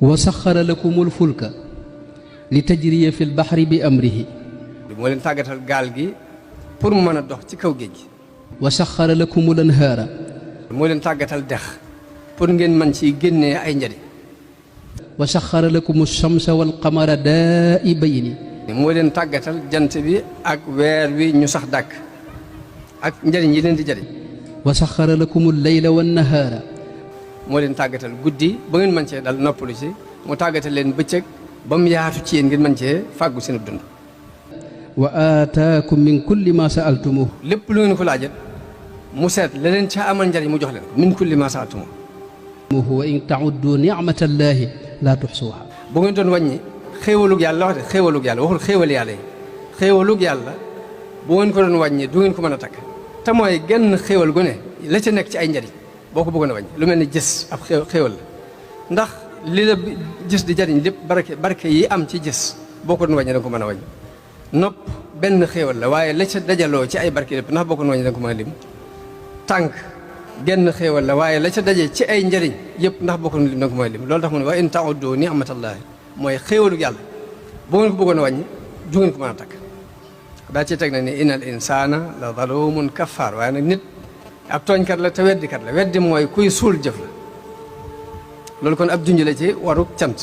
وسخر لكم الفلك لتجري في البحر بأمره moo leen tàggatal gaal gi pour mu mën a dox ci kaw géej gi. وسخر لكم الأنهار moo leen tàggatal dex pour ngeen mën ci génnee ay njariñ. وسخر لكم الشمس والقمر دائبين moo leen tàggatal jant bi ak weer wi ñu sax dàkk ak njariñ yi leen di jariñ. وسخر لكم الليل والنهار moo leen tàggatal guddi ba ngeen mën cee dal noppalu ci mu tàggatal leen bëccëg ba mu yaatu ci yéen ngeen mën cee fàggu seen dund. وآتاكم من كل ما سألتموه lépp lu ngeen ko laajat mu seet la leen ca amal njariñ mu jox leen ko min kulli ma saaltum. وإن تعدوا نعمة الله لا تحصوها bu ngeen doon wàññi xéewalug yàlla wax de xéewalug yàlla waxul xéewal yàlla yi xéewalug yàlla bu ngeen ko doon wàññi du ngeen ko mën a takk. te mooy genn xéewal gu ne la ca nekk ci ay njariñ boo ko bëggoon a wàññi lu mel ni gis ab xéewal la ndax li la gis di jariñ lépp barke yi am ci gis boo ko doon wàññi da nga ko mën a wàññi. nopp benn xéewal la waaye la ca dajaloo ci ay barke lépp ndax boo ko doon wàññi da nga ko mën a lim. tànk genn xéewal la waaye la ca daje ci ay njariñ yëpp ndax boo ko doon lim da nga ko mën a lim loolu tax mu ne wa in ta'uddu ni'matallahi mooy xéewalug yàlla boo ngeen ko bëggoon a wàññi du ngeen ko mën a takk. daa ci teg na ni innal insaana la zalumun kaffaar waaye nag nit ab tooñkat la te weddikat la weddi mooy kuy suul jëf la loolu kon ab junj la ci waruk cant